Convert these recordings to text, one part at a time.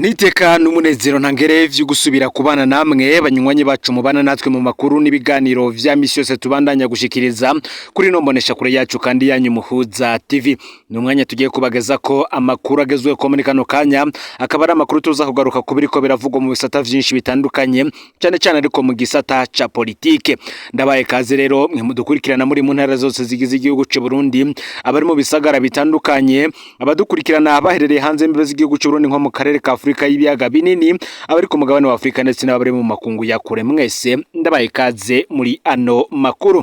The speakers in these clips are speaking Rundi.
Niteka n'umunezero ntangere vyo gusubira kubana namwe banywanyi bacu mubana natwe mu makuru n'ibiganiro vya misi yose tubandanya gushikiriza kuri no mbonesha kure yacu kandi yanyu Muhuza TV. Ni umwanya tugiye kubageza ko amakuru agezweho ko muri kano kanya, akaba ari amakuru tuza kugaruka ku biriko biravugwa mu bisata vyinshi bitandukanye, cyane cyane ariko mu gisata ca politike. Ndabaye kaze rero mwe mudukurikirana muri mu ntara zose zigize igihugu c'u Burundi, abari mu bisagara bitandukanye, abadukurikirana baherereye hanze y'imbibe z'igihugu c'u Burundi nko mu karere ka Afrika y'ibiyaga binini, abari ku mugabane wa Afrika ndetse n'abari mu makungu ya kure, mwese ndabaye kaze muri ano makuru.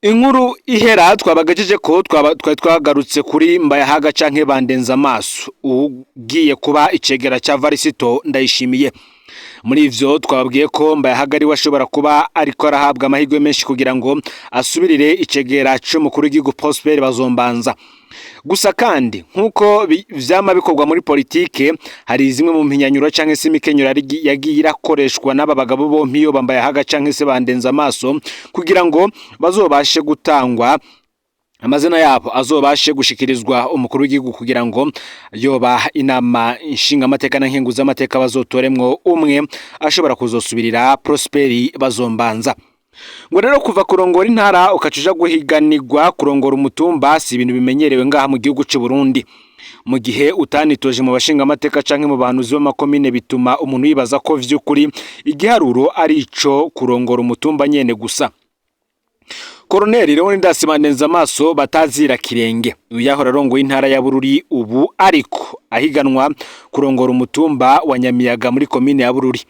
Inkuru ihera twabagajeje ko twari twagarutse kuri Mbayahaga canke Bandenza amaso ugiye kuba icegera ca Varisito Ndayishimiye. Muri ivyo twababwiye ko Mbayahaga ariwe ashobora kuba ariko arahabwa amahirwe menshi kugira ngo asubirire icegera c'umukuru w'igihugu Prosper Bazombanza. Gusa kandi nk'uko vyama bikorwa muri politike, hari zimwe mu mpinyanyuro canke se imikenyero yagiye irakoreshwa n'aba bagabo bompi, iyo Mbayahaga canke se Bandenza amaso, kugira ngo bazobashe gutangwa amazina yabo, azobashe gushikirizwa umukuru w'igihugu kugira ngo yoba inama nshingamateka na nkenguzamateka bazotoremwo umwe ashobora kuzosubirira Prosperi Bazombanza. Ngo rero kuva kurongora intara ukaca uja guhiganirwa kurongora umutumba si ibintu bimenyerewe ngaha mu gihugu c'u Burundi. Mu gihe utanitoje mu bashingamateka canke mu bahanuzi b'amakomine, bituma umuntu yibaza ko vy'ukuri igiharuro ari ico kurongora umutumba nyene gusa. Koroneli Leonidas Bandenza amaso batazira Kirenge, uyu yahora arongoye intara ya Bururi, ubu ariko ahiganwa kurongora umutumba wa Nyamiyaga muri komine ya Bururi.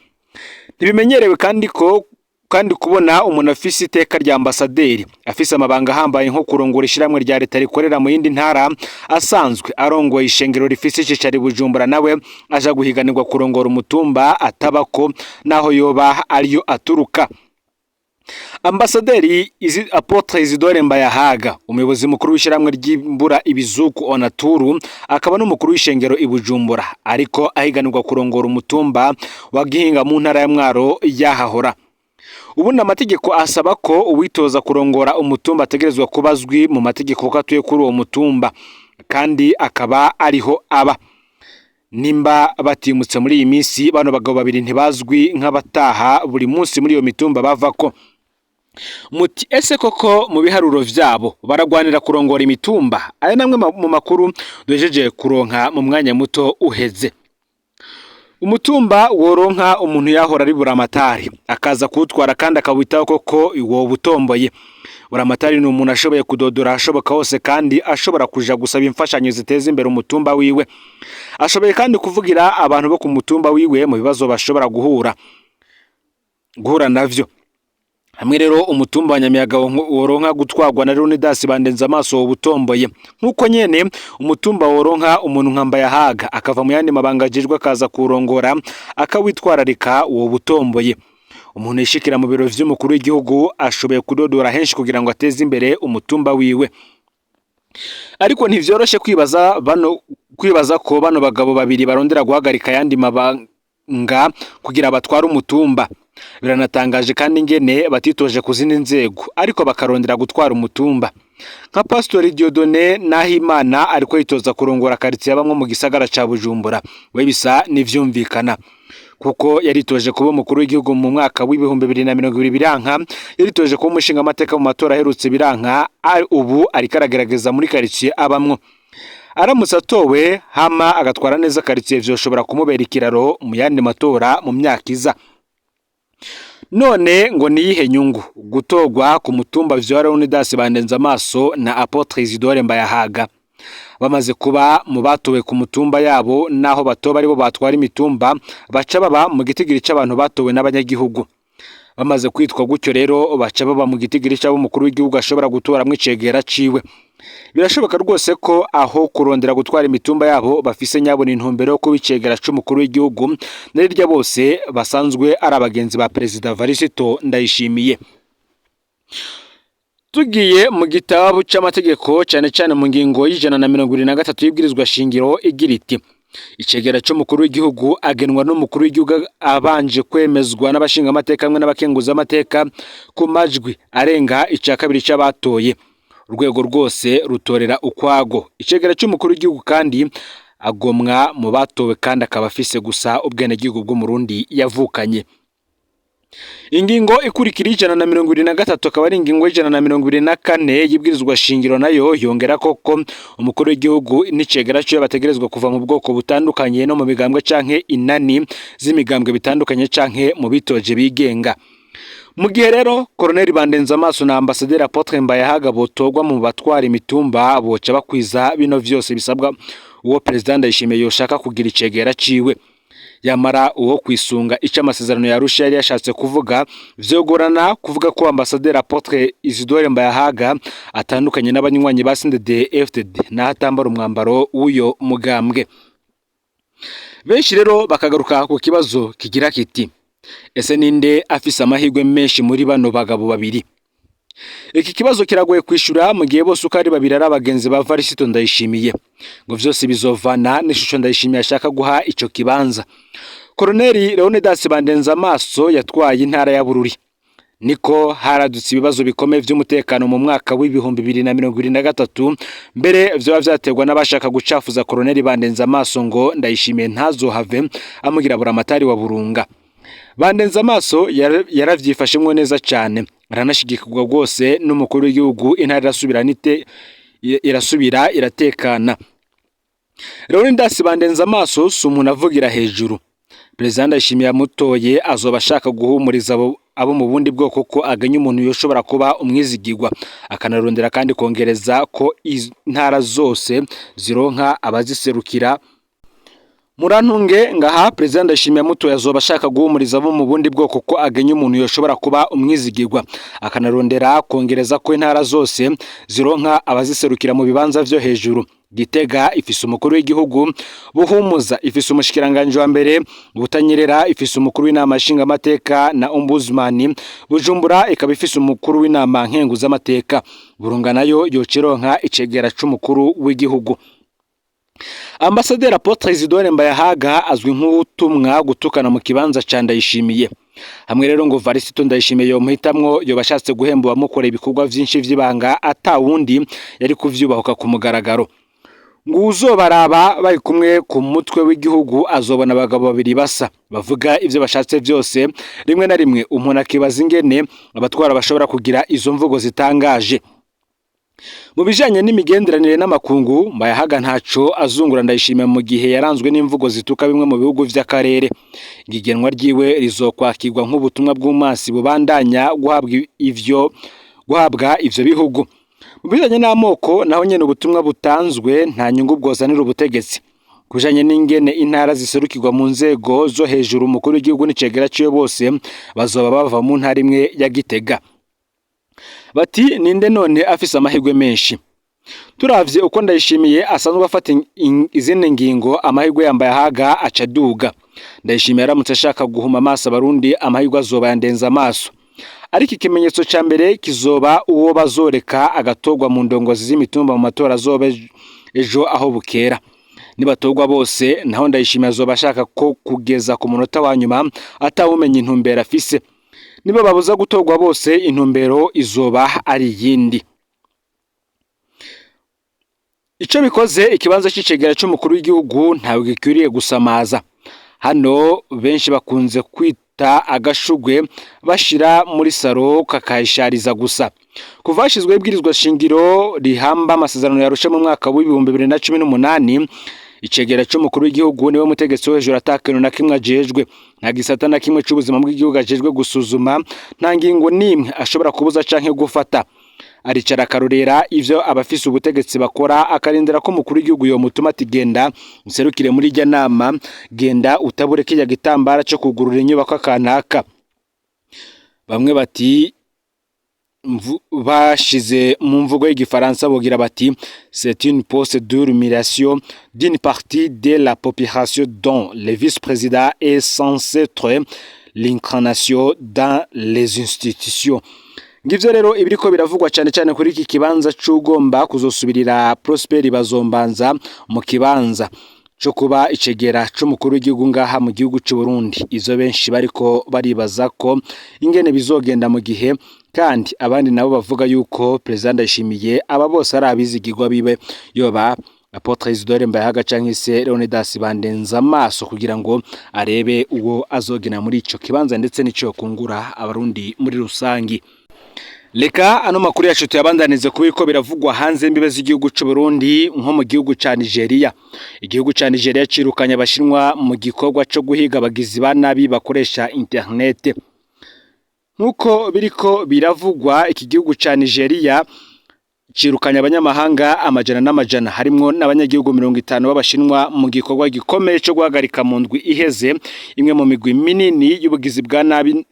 Ntibimenyerewe kandi ko kandi kubona umuntu afise iteka rya ambasaderi, afise amabanga ahambaye nko kurongora ishyirahamwe rya leta rikorera mu yindi ntara, asanzwe arongoye ishengero rifise icicaro i Bujumbura, nawe aja guhiganirwa kurongora umutumba atabako naho yoba ariyo aturuka. Ambasaderi Apotre Isidore Mbayahaga, umuyobozi mukuru w'ishyirahamwe ry'imbura ibizuku Onaturu, akaba n'umukuru w'ishengero i Bujumbura, ariko ahiganirwa kurongora umutumba wa Gihinga mu ntara ya Mwaro yahahora. Ubundi amategeko asaba ko uwitoza kurongora umutumba ategerezwa kuba azwi mu mategeko ko atuye kuri uwo mutumba kandi akaba ariho aba. Nimba batimutse muri iyi minsi, bano bagabo babiri ntibazwi nk'abataha buri munsi muri iyo mitumba bavako. Muti ese koko mu biharuro vyabo baragwanira kurongora imitumba? Aya namwe mu makuru duhejeje kuronka mu mwanya muto uheze. Umutumba woronka umuntu yahora ari buramatari akaza kuwutwara kandi akawitaho koko woba utomboye. Buramatari ni umuntu ashoboye kudodora ahashoboka hose kandi ashobora kuja gusaba imfashanyo ziteza imbere umutumba wiwe. Ashoboye kandi kuvugira abantu bo ku mutumba wiwe mu bibazo bashobora guhura navyo. Hamwe rero umutumba wa Nyamiyaga woronka gutwarwa na Leonidas Bandenza amaso, woba utomboye. Nk'uko nyene umutumba woronka umuntu nka Mbayahaga akava mu yandi mabanga ajejwe akaza kuwurongora akawitwararika, woba utomboye. Umuntu yishikira mu biro vy'umukuru w'igihugu ashoboye kudodora henshi kugira ngo ateze imbere umutumba wiwe. Ariko ntivyoroshe kwibaza ko bano bagabo babiri barondera guhagarika ayandi mabanga kugira batware umutumba. Biranatangaje kandi ingene batitoje ku zindi nzego ariko bakarondera gutwara umutumba. Nka Pastori Dieudonné Nahimana ariko yitoza kurongora quartier bamwe mu gisagara ca Bujumbura, we bisa n'ivyumvikana kuko yaritoje kuba umukuru w'igihugu mu mwaka w'2020 biranka, yaritoje kuba umushingamateka mu matora aherutse biranka, ubu ariko aragerageza muri quartier abamwo. Aramutse atowe hama agatwara neza quartier, vyoshobora kumubera ikiraro mu yandi matora mu myaka iza. None ngo niyihe nyungu gutorwa ku mutumba vya Leonidas Bandenza amaso na Apotre Isidore Mbayahaga? Bamaze kuba mu batowe ku mutumba yabo, naho batoba aribo batwara imitumba, baca baba mu gitigiri c'abantu batowe n'abanyagihugu. Bamaze kwitwa gutyo rero, baca baba mu gitigiri c'abo umukuru w'igihugu ashobora gutoramwo icegera ciwe. Birashoboka rwose ko aho kurondera gutwara imitumba yabo, bafise nyabona intumbero yo kuba icegera c'umukuru w'igihugu, narirya bose basanzwe ari abagenzi ba Perezida Varisito Ndayishimiye. Tugiye mu gitabo c'amategeko, cane cane mu ngingo y'173 y'ibwirizwa shingiro igira iti: "Icegera c'umukuru w'igihugu agenwa n'umukuru w'igihugu abanje kwemezwa n'abashingamateka hamwe n'abakenguzamateka ku majwi arenga ica kabiri c'abatoye." Urwego rwose rutorera ukwago icegera c'umukuru w'igihugu kandi Agomwa mu batowe kandi akaba afise gusa ubwenegihugu bw'Umurundi yavukanye. Ingingo ikurikira 123 akaba ari ingingo y'124 y'ibwirizwa shingiro, nayo yongera koko umukuru w'igihugu n'icegera ciwe bategerezwa kuva mu bwoko butandukanye no mu migambwe canke inani z'imigambwe bitandukanye canke mu bitoje bigenga. Mu gihe rero Colonel Bandenzamaso na Ambasaderi Apotre Mbayahaga botorwa mu batwara imitumba, boca bakwiza bino vyose bisabwa uwo Perezida Ndayishimiye yoshaka kugira icegera ciwe. Yamara uwo kwisunga ico amasezerano ya Arusha yari yashatse kuvuga, vyogorana kuvuga ko Ambasaderi Apotre Isidore Mbayahaga atandukanye n'abanywanyi ba CNDD FDD naho atambara umwambaro w'uyo mugambwe. Benshi rero bakagaruka ku kibazo kigira kiti: ese ninde afise amahirwe menshi muri bano bagabo babiri? Iki kibazo kiragoye kwishura mu gihe bose uko ari babiri ari abagenzi ba Varisito Ndayishimiye. Ngo vyose bizovana n'ishusho Ndayishimiye ashaka guha ico kibanza. Colonel Leonidas Bandenzamaso yatwaye intara ya Bururi, niko haradutse ibibazo bikomeye vy'umutekano mu mwaka w'2023, mbere vyoba vyaterwa n'abashaka gucafuza Colonel Bandenzamaso ngo Ndayishimiye ntazohave amugira buramatari wa Burunga. Bandenzamaso yaravyifashemwo neza cane, aranashigikirwa rwose n'umukuru w'igihugu, intara irasubira nite irasubira iratekana. Leonidas Bandenzamaso si umuntu avugira hejuru. Perezida Ndayishimiye yamutoye azoba ashaka guhumuriza abo mu bundi bwoko ko aganya umuntu yoshobora kuba umwizigirwa, akanarondera kandi kongereza ko intara zose zironka abaziserukira. Murantunge ngaha, Perezida Ndayishimiye yamutoye azoba ashaka guhumuriza abo mu bundi bwoko ko agenya umuntu yoshobora kuba umwizigirwa, akanarondera kongereza ko intara zose zironka abaziserukira mu bibanza vyo hejuru. Gitega ifise umukuru w'igihugu, Buhumuza ifise umushikiranganji wa mbere, Butanyerera ifise umukuru w'inama nshingamateka na ombudsman, Bujumbura ikaba ifise umukuru w'inama nkenguzamateka, Burunga nayo yoca ironka icegera c'umukuru w'igihugu. Ambasaderi Apotre Isidore Mbayahaga azwi nk'uwutumwa gutukana mu kibanza ca Ndayishimiye. Hamwe rero ngo Varisito Ndayishimiye yomuhitamwo, yoba ashatse guhemba uwamukoreye ibikorwa vyinshi vy'ibanga ata wundi yari kuvyubahuka ku mugaragaro. Ngo uwuzobaraba bari kumwe ku mutwe w'igihugu azobona abagabo babiri basa bavuga ivyo bashatse vyose, rimwe na rimwe umuntu akibaza ingene abatwara bashobora kugira izo mvugo zitangaje. Mu bijanye n'imigenderanire n'amakungu, Mbayahaga ntaco azungura Ndayishimiye mu gihe yaranzwe n'imvugo zituka bimwe mu bihugu vy'akarere. Igenwa ryiwe rizokwakirwa nk'ubutumwa bw'umwansi bubandanya guhabwa ivyo bihugu. Mu bijanye n'amoko naho nyene, ubutumwa butanzwe nta nyungu bwozanira ubutegetsi. Ku bijanye n'ingene intara ziserukirwa mu nzego zo hejuru, umukuru w'igihugu n'icegera ciwe bose bazoba bava mu ntara imwe ya Gitega. Bati ninde none afise amahirwe menshi? Turavye uko Ndayishimiye asanzwe afata izindi ngingo, amahirwe ya Mbayahaga aca aduga. Ndayishimiye aramutse ashaka guhuma amaso Abarundi, amahirwe azoba yandenze amaso. Ariko ikimenyetso ca mbere kizoba uwo bazoreka agatorwa mu ndongozi z'imitumba mu matora azoba ejo aho bukera. Nibatorwa bose naho, Ndayishimiye azoba ashaka ko kugeza ku munota wa nyuma atawumenya intumbero afise. Niba babuza gutorwa bose, intumbero izoba ari iyindi. Ico bikoze, ikibanza c'icegera c'umukuru w'igihugu ntawe gikwiriye gusamaza. Hano benshi bakunze kwita agashugwe bashira muri saro kakayishariza gusa. Kuva hashizweho ibwirizwa shingiro rihamba amasezerano yarusha mu mwaka w'2018, icegera c'umukuru w'igihugu niwe mutegetsi wo hejuru ata kintu na kimwe ajejwe. Nta gisata na kimwe c'ubuzima bw'igihugu ajejwe gusuzuma, nta ngingo n'imwe ashobora kubuza canke gufata. Aricara akarorera ivyo abafise ubutegetsi bakora, akarindira ko umukuru w'igihugu yomutuma ati: "Genda userukire muri irya nama, genda utabure kirya gitambara co kugurura inyubako kanaka." Bamwe bati bashize mu mvugo y'igifaransa bogira bati: "C'est une poste d'humiliation d'une partie de la population dont le vice-président est censé être l'incarnation dans les institutions." Ngivyo rero ibiriko biravugwa cyane cyane kuri iki kibanza c'ugomba kuzosubirira Prosper Bazombanza mu kibanza co kuba icegera c'umukuru w'igihugu ngaha mu gihugu c'u Burundi. Ivyo benshi bariko baribaza ko ingene bizogenda, mu gihe kandi abandi nabo bavuga yuko Perezida Ndayishimiye aba bose ari abizigirwa biwe, yoba Apotre Isidore Mbayahaga canke se Leonidas Bandenzamaso kugira ngo arebe uwo azogena muri ico kibanza ndetse n'ico kungura abarundi muri rusangi. Reka ano makuru yacu tuyabandanize kubiko biravugwa hanze y'imbibe z'igihugu c'u Burundi nko mu gihugu ca Nigeria. Igihugu ca Nigeria cirukanye abashinwa mu gikorwa co guhiga abagizi ba nabi bakoresha internet. Nkuko biriko biravugwa, iki gihugu ca Nigeria cirukanye abanyamahanga amajana n'amajana harimwo n'abanyagihugu 50 b'abashinwa mu gikorwa gikomeye co guhagarika mu ndwi iheze imwe mu migwi minini y'ubugizi bwa nabi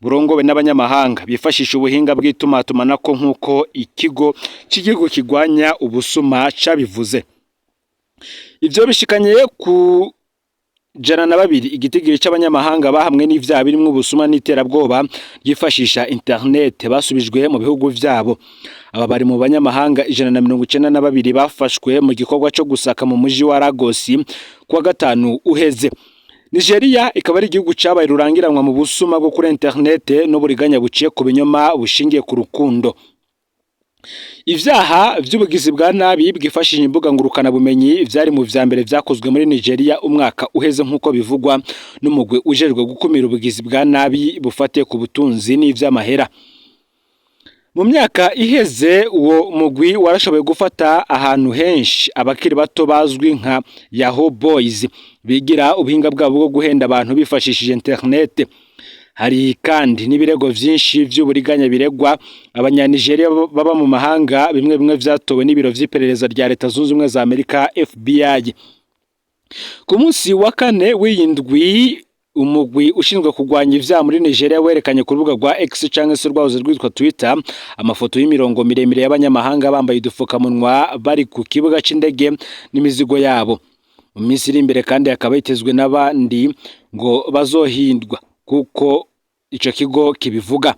burongowe n'abanyamahanga bifashisha ubuhinga bw'itumatumanako nk'uko ikigo cy'igihugu kigwanya ubusuma cabivuze. Ivyo bishikanye ku 102 igitigiri c'abanyamahanga bahamwe n'ivyaha birimwo ubusuma n'iterabwoba ryifashisha internet basubijwe mu bihugu vyabo. Aba bari mu banyamahanga 192 bafashwe mu gikorwa co gusaka mu muji wa Lagos kuwa gatanu uheze. Nigeria ikaba ari igihugu cabaye rurangiranwa mu busuma bwo kuri internet n'uburiganya buciye ku binyoma bushingiye ku rukundo. Ivyaha vy'ubugizi bwa nabi bwifashishije imbuga ngurukana bumenyi vyari mu vya mbere vyakozwe muri Nigeria umwaka uheze nk'uko bivugwa n'umugwi ujejwe gukumira ubugizi bwa nabi bufatiye ku butunzi n'ivy'amahera. Mu myaka iheze uwo mugwi warashoboye gufata ahantu henshi abakiri bato bazwi nka Yahoo Boys bigira ubuhinga bwabo bwo guhenda abantu bifashishije internet. Hari kandi n'ibirego vyinshi vy'uburiganya biregwa abanyanigeria baba mu mahanga, bimwe bimwe vyatowe n'ibiro vy'iperereza rya Leta Zunze Ubumwe za Amerika FBI. Ku munsi wa kane w'iyi ndwi, umugwi ushinzwe kurwanya ivyaha muri Nigeria werekanye ku rubuga rwa X canke se rwahoze rwitwa Twitter amafoto y'imirongo miremire y'abanyamahanga bambaye udufukamunwa bari ku kibuga c'indege n'imizigo yabo. Mu minsi iri imbere kandi hakaba hitezwe n'abandi ngo bazohindwa kuko ico kigo kibivuga.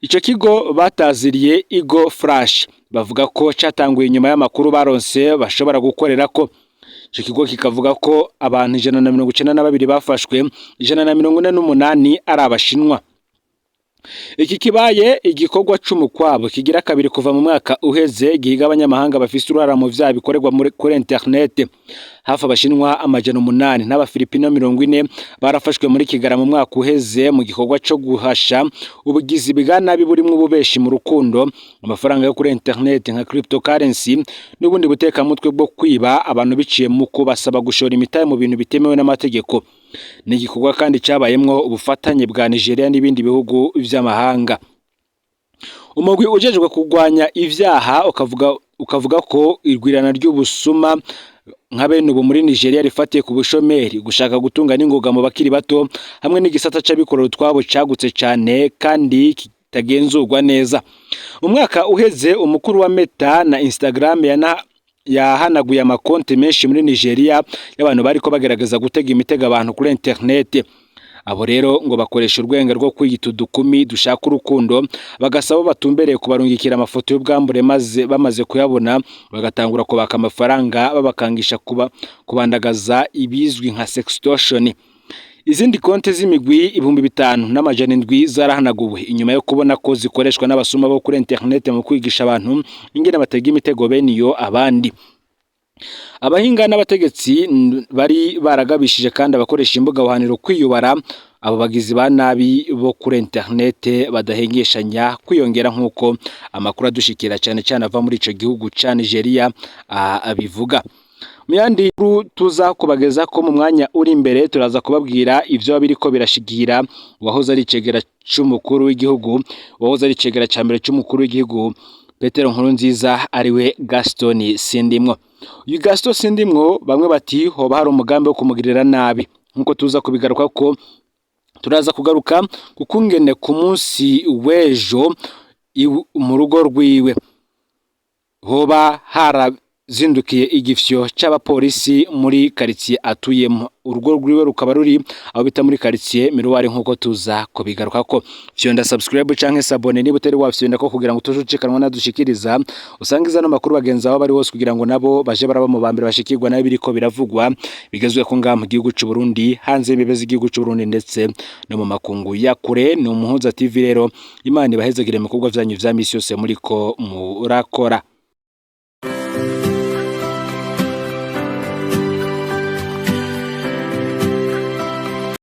Ico kigo bataziriye Eagle Flash bavuga ko catanguye inyuma y'amakuru baronse bashobora gukorerako. Ico kigo kikavuga ko abantu 192 bafashwe, 148 ari abashinwa. Iki kibaye igikorwa c'umukwabo kigira kabiri kuva mu mwaka uheze gihiga abanyamahanga bafise uruhara mu vyaha bikorerwa kuri internet. Hafi abashinwa 800 n'abafilipino 40 barafashwe muri Kigarama mu mwaka uheze mu gikorwa co guhasha ubugizi bwa nabi burimwo ububeshi mu rukundo, amafaranga yo kuri internet nka cryptocurrency n'ubundi butekamutwe bwo kwiba abantu biciye mu kubasaba gushora imitahe mu bintu bitemewe n'amategeko. Ni igikorwa kandi cabayemwo ubufatanye bwa Nigeria n'ibindi bihugu vy'amahanga. Umugwi ujejwe kurwanya ivyaha ukavuga ko irwirana ry'ubusuma nka bene ubu muri Nigeria rifatiye ku bushomeri, gushaka gutunga n'ingoga mu bakiri bato hamwe n'igisata c'abikorera utwabo cagutse cane kandi kitagenzurwa neza. Mu mwaka uheze umukuru wa Meta na Instagram yahanaguye amakonti menshi muri Nigeria y'abantu bariko bagerageza gutega imitego abantu kuri internet. Abo rero ngo bakoresha urwenge rwo kwiyita udukumi dushaka urukundo, bagasaba batumbereye kubarungikira amafoto y'ubwambure, maze bamaze kuyabona bagatangura kubaka amafaranga babakangisha kubandagaza ibizwi nka sextortion. Izindi konti z'imigwi 5700 zarahanaguwe inyuma yo kubona ko zikoreshwa n'abasuma bo kuri internet mu kwigisha abantu ingene batega imitego bene iyo abandi. Abahinga n'abategetsi bari baragabishije kandi abakoresha imbuga buhaniro kwiyubara abo bagizi ba nabi bo kuri internet badahengeshanya kwiyongera, nk'uko amakuru adushikira cyane cyane ava muri ico gihugu ca Nigeria abivuga. Mu yandi nkuru tuza kubageza ko mu mwanya uri imbere, turaza kubabwira ivyo biriko birashigira uwahoze ari icegera c'umukuru w'igihugu, uwahoze ari icegera ca mbere c'umukuru w'igihugu Petero Nkurunziza, ariwe Gaston Sindimwo. Uyu Gaston Sindimwo bamwe bati hoba hari umugambi wo kumugirira nabi, nkuko tuza kubigaruka ko turaza kugaruka kukungene ku munsi w'ejo mu rugo rwiwe hoba harazindukiye igifyo c'abapolisi muri quartier atuyemo. Urugo rwiwe rukaba ruri aho bita muri quartier Miruwari, nkuko tuza kubigaruka ko. Fyonda subscribe canke s'abonner niba utari wafyonda ko kugira ngo utojucikanwa nadushikiriza, usangiza no makuru bagenzi aho bari hose kugira ngo nabo baje baraba mu bambere bashikirwa nayo biriko biravugwa bigezwe ko ngaha mu gihugu c'u Burundi, hanze y'imbibe z'igihugu c'u Burundi ndetse no mu makungu ya kure. Ni Umuhuza TV rero, Imana ibahezagire mu bikorwa vyanyu vya misi yose muriko murakora.